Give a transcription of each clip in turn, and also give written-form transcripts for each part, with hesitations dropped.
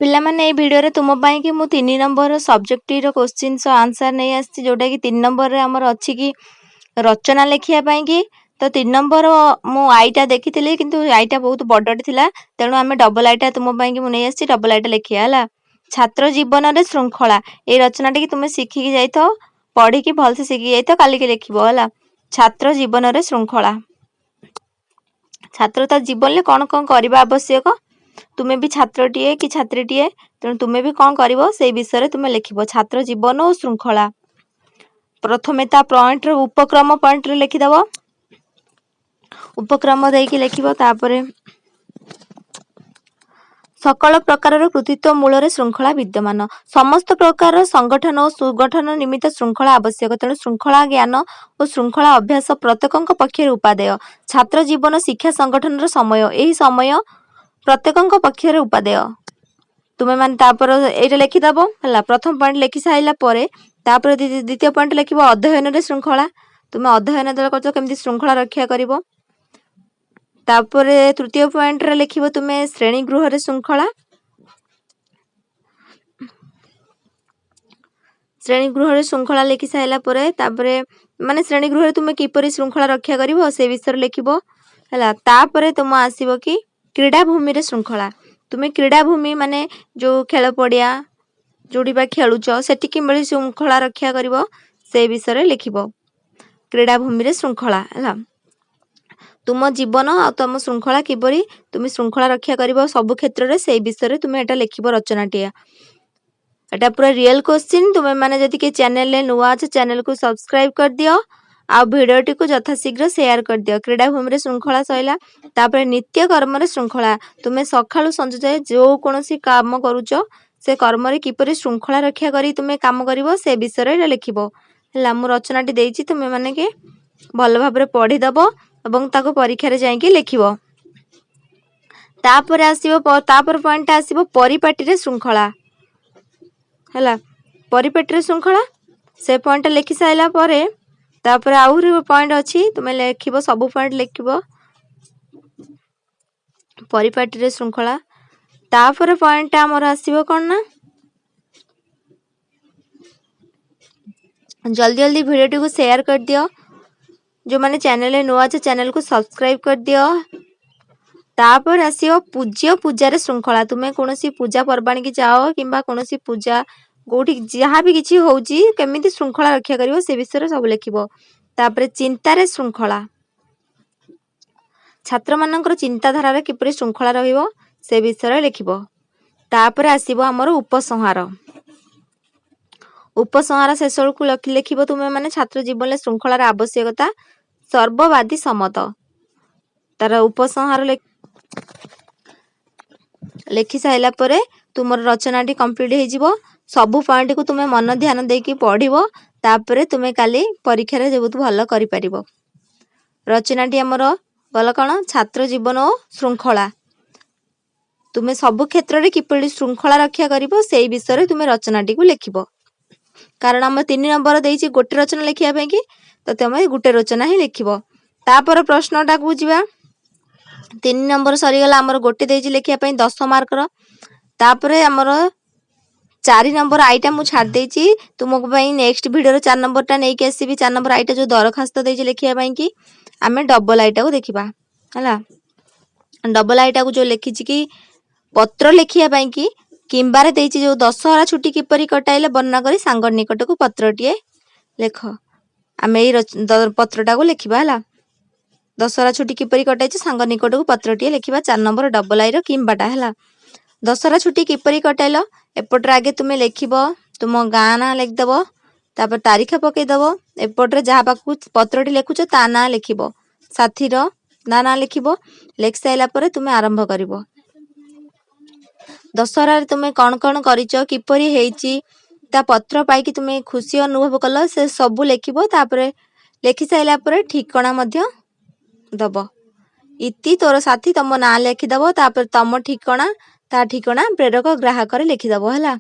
ପିଲାମାନେ, ଏଇ ଭିଡ଼ିଓରେ ତୁମ ପାଇଁକି ମୁଁ 3 ନମ୍ବର ସବଜେକ୍ଟିଭର କୋଶ୍ଚିନ୍ ସହ ଆନ୍ସର୍ ନେଇ ଆସିଛି, ଯେଉଁଟାକି 3 ନମ୍ବରରେ ଆମର ଅଛି କି ରଚନା ଲେଖିବା ପାଇଁକି। ତ 3 ନମ୍ବର ମୁଁ ଆଇଟା ଦେଖିଥିଲି, କିନ୍ତୁ ଆଇଟା ବହୁତ ବଡ଼ଟେ ଥିଲା। ତେଣୁ ଆମେ ଡବଲ ଆଇଟା ତୁମ ପାଇଁକି ମୁଁ ନେଇ ଆସିଛି। ଡବଲ ଆଇଟା ଲେଖିବା ହେଲା ଛାତ୍ର ଜୀବନରେ ଶୃଙ୍ଖଳା। ଏଇ ରଚନାଟିକି ତୁମେ ଶିଖିକି ଯାଇଥାଅ, ପଢ଼ିକି ଭଲସେ ଶିଖିକି ଯାଇଥାଅ, କାଲିକି ଲେଖିବ ହେଲା। ଛାତ୍ର ଜୀବନରେ ଶୃଙ୍ଖଳା। ଛାତ୍ର ତା ଜୀବନରେ କ'ଣ କ'ଣ କରିବା ଆବଶ୍ୟକ? ତୁମେ ବି ଛାତ୍ରଟିଏ କି ଛାତ୍ରୀଟିଏ, ତେଣୁ ତୁମେ ବି କ'ଣ କରିବ, ସେଇ ବିଷୟରେ ତୁମେ ଲେଖିବ। ଛାତ୍ର ଜୀବନ ଓ ଶୃଙ୍ଖଳା। ପ୍ରଥମେ ତା ପଏଣ୍ଟର ଉପକ୍ରମ ପଏଣ୍ଟରେ ଲେଖିଦବ। ଉପକ୍ରମ ଦେଇକି ଲେଖିବ। ତାପରେ ସକଳ ପ୍ରକାରର କୃତିତ୍ୱ ମୂଳରେ ଶୃଙ୍ଖଳା ବିଦ୍ୟମାନ। ସମସ୍ତ ପ୍ରକାରର ସଂଗଠନ ଓ ସୁଗଠନ ନିମିତ୍ତ ଶୃଙ୍ଖଳା ଆବଶ୍ୟକ। ତେଣୁ ଶୃଙ୍ଖଳା ଜ୍ଞାନ ଓ ଶୃଙ୍ଖଳା ଅଭ୍ୟାସ ପ୍ରତ୍ୟେକଙ୍କ ପକ୍ଷରେ ଉପାଦେୟ। ଛାତ୍ର ଜୀବନ ଶିକ୍ଷା ସଂଗଠନର ସମୟ। ଏହି ସମୟ ପ୍ରତ୍ୟେକଙ୍କ ପକ୍ଷରେ ଉପାଦେୟ। ତୁମେମାନେ ତାପରେ ଏଇଟା ଲେଖିଦବ ହେଲା। ପ୍ରଥମ ପଏଣ୍ଟ ଲେଖି ସାରିଲା ପରେ ତାପରେ ଦ୍ୱିତୀୟ ପଏଣ୍ଟ ଲେଖିବ ଅଧ୍ୟୟନରେ ଶୃଙ୍ଖଳା। ତୁମେ ଅଧ୍ୟୟନ ଯେତେବେଳେ କରୁଛ, କେମିତି ଶୃଙ୍ଖଳା ରକ୍ଷା କରିବ। ତାପରେ ତୃତୀୟ ପଏଣ୍ଟରେ ଲେଖିବ ତୁମେ ଶ୍ରେଣୀ ଗୃହରେ ଶୃଙ୍ଖଳା। ଶ୍ରେଣୀ ଗୃହରେ ଶୃଙ୍ଖଳା ଲେଖି ସାରିଲା ପରେ ତାପରେ ମାନେ ଶ୍ରେଣୀ ଗୃହରେ ତୁମେ କିପରି ଶୃଙ୍ଖଳା ରକ୍ଷା କରିବ, ସେ ବିଷୟରେ ଲେଖିବ ହେଲା। ତାପରେ ତୁମ ଆସିବ କି କ୍ରୀଡ଼ାଭୂମିରେ ଶୃଙ୍ଖଳା। ତୁମେ କ୍ରୀଡ଼ାଭୂମି ମାନେ ଯେଉଁ ଖେଳ ପଡ଼ିଆ, ଯେଉଁଠି ବା ଖେଳୁଛ, ସେଠି କିଭଳି ଶୃଙ୍ଖଳା ରକ୍ଷା କରିବ, ସେ ବିଷୟରେ ଲେଖିବ। କ୍ରୀଡ଼ାଭୂମିରେ ଶୃଙ୍ଖଳା ହେଲା। ତୁମ ଜୀବନ ଆଉ ତୁମ ଶୃଙ୍ଖଳା, କିପରି ତୁମେ ଶୃଙ୍ଖଳା ରକ୍ଷା କରିବ ସବୁ କ୍ଷେତ୍ରରେ, ସେଇ ବିଷୟରେ ତୁମେ ଏଇଟା ଲେଖିବ ରଚନାଟିଏ। ଏଟା ପୁରା ରିଏଲ୍ କୋଶ୍ଚିନ୍। ତୁମେ ମାନେ ଯଦି କିଏ ଚ୍ୟାନେଲରେ ନୂଆ ଅଛ, ଚ୍ୟାନେଲକୁ ସବସ୍କ୍ରାଇବ୍ କରିଦିଅ ଆଉ ଭିଡ଼ିଓଟିକୁ ଯଥାଶୀଘ୍ର ସେୟାର କରିଦିଅ। କ୍ରୀଡ଼ାଭୂମିରେ ଶୃଙ୍ଖଳା ସରିଲା। ତାପରେ ନିତ୍ୟ କର୍ମରେ ଶୃଙ୍ଖଳା। ତୁମେ ସକାଳୁ ସଞ୍ଜ ଯାଏ ଯେଉଁ କୌଣସି କାମ କରୁଛ, ସେ କର୍ମରେ କିପରି ଶୃଙ୍ଖଳା ରକ୍ଷା କରି ତୁମେ କାମ କରିବ, ସେ ବିଷୟରେ ଏଇଟା ଲେଖିବ ହେଲା। ମୁଁ ରଚନାଟି ଦେଇଛି, ତୁମେ ମାନେ କି ଭଲ ଭାବରେ ପଢ଼ିଦେବ ଏବଂ ତାକୁ ପରୀକ୍ଷାରେ ଯାଇକି ଲେଖିବ। ତାପରେ ଆସିବ, ତାପରେ ପଏଣ୍ଟଟା ଆସିବ ପରିପାଟିରେ ଶୃଙ୍ଖଳା ହେଲା। ପରିପାଟିରେ ଶୃଙ୍ଖଳା, ସେ ପଏଣ୍ଟଟା ଲେଖି ସାରିଲା ପରେ ତାପରେ ଆହୁରି ପଏଣ୍ଟ ଅଛି, ତୁମେ ଲେଖିବ, ସବୁ ପଏଣ୍ଟ ଲେଖିବ ପରିପାଟିରେ ଶୃଙ୍ଖଳା। ତାପରେ ପଏଣ୍ଟଟା ଆମର ଆସିବ କ'ଣ ନା, ଜଲ୍ଦି ଜଲ୍ଦି ଭିଡ଼ିଓଟିକୁ ସେୟାର କରିଦିଅ। ଯେଉଁମାନେ ଚ୍ୟାନେଲରେ ନୂଆ ଅଛ, ଚ୍ୟାନେଲକୁ ସବସ୍କ୍ରାଇବ୍ କରିଦିଅ। ତାପରେ ଆସିବ ପୂଜ୍ୟ ପୂଜାରେ ଶୃଙ୍ଖଳା। ତୁମେ କୌଣସି ପୂଜା ପର୍ବାଣିକି ଯାଅ କିମ୍ବା କୌଣସି ପୂଜା କେଉଁଠି ଯାହା ବି କିଛି ହେଉଛି, କେମିତି ଶୃଙ୍ଖଳା ରକ୍ଷା କରିବ, ସେ ବିଷୟରେ ସବୁ ଲେଖିବ। ତାପରେ ଚିନ୍ତାରେ ଶୃଙ୍ଖଳା। ଛାତ୍ରମାନଙ୍କର ଚିନ୍ତାଧାରାରେ କିପରି ଶୃଙ୍ଖଳା ରହିବ, ସେ ବିଷୟରେ ଲେଖିବ। ତାପରେ ଆସିବ ଆମର ଉପସଂହାର। ଉପସଂହାର ଶେଷ ବେଳକୁ ଲେଖିବ ତୁମେ ମାନେ ଛାତ୍ର ଜୀବନରେ ଶୃଙ୍ଖଳାର ଆବଶ୍ୟକତା ସର୍ବବାଦୀ ସମ୍ମତ। ତାର ଉପସଂହାର ଲେଖି ସାରିଲା ପରେ ତୁମର ରଚନାଟି କମ୍ପ୍ଲିଟ୍ ହେଇଯିବ। ସବୁ ପଏଣ୍ଟକୁ ତୁମେ ମନ ଧ୍ୟାନ ଦେଇକି ପଢ଼ିବ। ତାପରେ ତୁମେ କାଲି ପରୀକ୍ଷାରେ ବହୁତ ଭଲ କରିପାରିବ। ରଚନାଟି ଆମର ଗଲା କ'ଣ? ଛାତ୍ର ଜୀବନ ଓ ଶୃଙ୍ଖଳା। ତୁମେ ସବୁ କ୍ଷେତ୍ରରେ କିପରି ଶୃଙ୍ଖଳା ରକ୍ଷା କରିବ, ସେଇ ବିଷୟରେ ତୁମେ ରଚନାଟିକୁ ଲେଖିବ। କାରଣ ଆମର 3 ନମ୍ବର ଦେଇଛି ଗୋଟେ ରଚନା ଲେଖିବା ପାଇଁକି, ତ ତୁମେ ଗୋଟେ ରଚନା ହିଁ ଲେଖିବ। ତାପର ପ୍ରଶ୍ନଟାକୁ ଯିବା। 3 ନମ୍ବର ସରିଗଲା ଆମର, ଗୋଟେ ଦେଇଛି ଲେଖିବା ପାଇଁ 10 ମାର୍କର। ତାପରେ ଆମର 4 ନମ୍ବର ଆଇଟା ମୁଁ ଛାଡ଼ି ଦେଇଛି ତୁମକୁ ପାଇଁ। ନେକ୍ସଟ ଭିଡ଼ିଓରେ 4 ନମ୍ବରଟା ନେଇକି ଆସିବି। 4 ନମ୍ବର ଆଇଟା ଯେଉଁ ଦରଖାସ୍ତ ଦେଇଛି ଲେଖିବା ପାଇଁକି, ଆମେ ଡବଲ ଆଇଟାକୁ ଦେଖିବା ହେଲା। ଡବଲ ଆଇଟାକୁ ଯେଉଁ ଲେଖିଛି କି ପତ୍ର ଲେଖିବା ପାଇଁକି, କିମ୍ବାରେ ଦେଇଛି ଯେଉଁ ଦଶହରା ଛୁଟି କିପରି କଟାଇଲେ ବର୍ଣ୍ଣନା କରି ସାଙ୍ଗ ନିକଟକୁ ପତ୍ରଟିଏ ଲେଖ। ଆମେ ଏଇ ପତ୍ରଟାକୁ ଲେଖିବା ହେଲା। ଦଶହରା ଛୁଟି କିପରି କଟାଇଛ, ସାଙ୍ଗ ନିକଟକୁ ପତ୍ରଟିଏ ଲେଖିବା। 4 ନମ୍ବର ଡବଲ ଆଇର କିମ୍ବାଟା ହେଲା ଦଶହରା ଛୁଟି କିପରି କଟାଇଲ। ଏପଟରେ ଆଗେ ତୁମେ ଲେଖିବ, ତୁମ ଗାଁ ନାଁ ଲେଖିଦେବ, ତାପରେ ତାରିଖ ପକେଇଦେବ। ଏପଟରେ ଯାହା ପାଖକୁ ପତ୍ରଟି ଲେଖୁଛ ତା ନାଁ ଲେଖିବ, ସାଥୀର ନାଁ ଲେଖିବ। ଲେଖି ସାରିଲା ପରେ ତୁମେ ଆରମ୍ଭ କରିବ। ଦଶହରାରେ ତୁମେ କ'ଣ କ'ଣ କରିଛ, କିପରି ହେଇଛି, ତା ପତ୍ର ପାଇକି ତୁମେ ଖୁସି ଅନୁଭବ କଲ, ସେ ସବୁ ଲେଖିବ। ତାପରେ ଲେଖି ସାରିଲା ପରେ ଠିକଣା ମଧ୍ୟ ଦବ। ଇତି ତୋର ସାଥୀ, ତମ ନାଁ ଲେଖିଦବ। ତାପରେ ତମ ଠିକଣା, ତା ଠିକଣା, ପ୍ରେରକ ଗ୍ରାହକରେ ଲେଖିଦବ ହେଲା।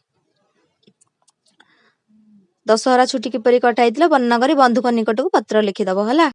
ଦଶହରା ଛୁଟି କିପରି କଟାଇଥିଲ ବର୍ଣ୍ଣନା କରି ବନ୍ଧୁଙ୍କ ନିକଟକୁ ପତ୍ର ଲେଖିଦବ ହେଲା।